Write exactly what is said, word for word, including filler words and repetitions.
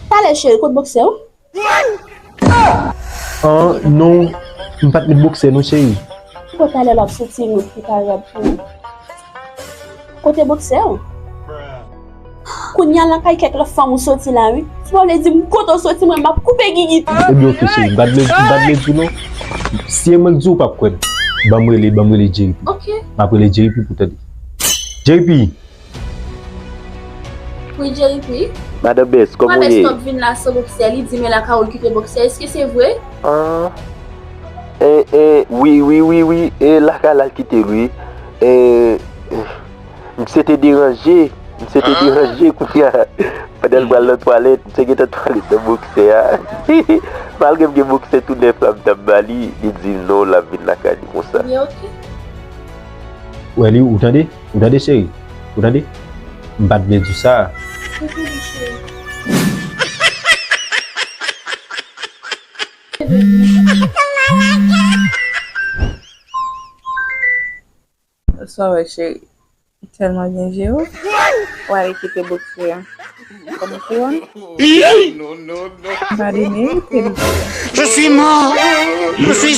Talè cheri, kot boksè w? An, non, m pa t met boksè non cheri. Kot talè l ap soti nou ki parab pou ou? Kote boksè w? Kounye a lakay kèk lòt fanm ou soti la wi. Si w pa vle di m kote w soti mwen m ap koupe gigi. Ebyen oke cheri, m pa t vle m pa t vle di w non. Si e mwen k di w ou p ap kwè m. Ban m rele, ban m rele J P. Oke. M ap rele J P pou tande. J P. Wi J P. Madan Bès, kòman w Madan ye? Stop vin la san boksè, li di men lakay ou l kite boksè. Èske se vre? Ah, eh, eh, wi, wi, wi, wi, eh, lakay la l kite l wi. Eh, eh, misye te deranje, misye te deranje kounye a. Pandan l pral nan twalèt, misye gentan twalèt nan boksè a. Malgre m gen boksè tou nèf la m t ap ba li, li di non, l ap vin lakay li konsa. Byen oke. Wè li, ou tande? Ou tande cheri? Ou tande? M pa t vle di w sa. Ou tande cheri. Sa w wè cheri, ou tèlman byen jere w. W ale kite boksè a. Kòman se wè? M pa demerite li. Je suis mort. Je suis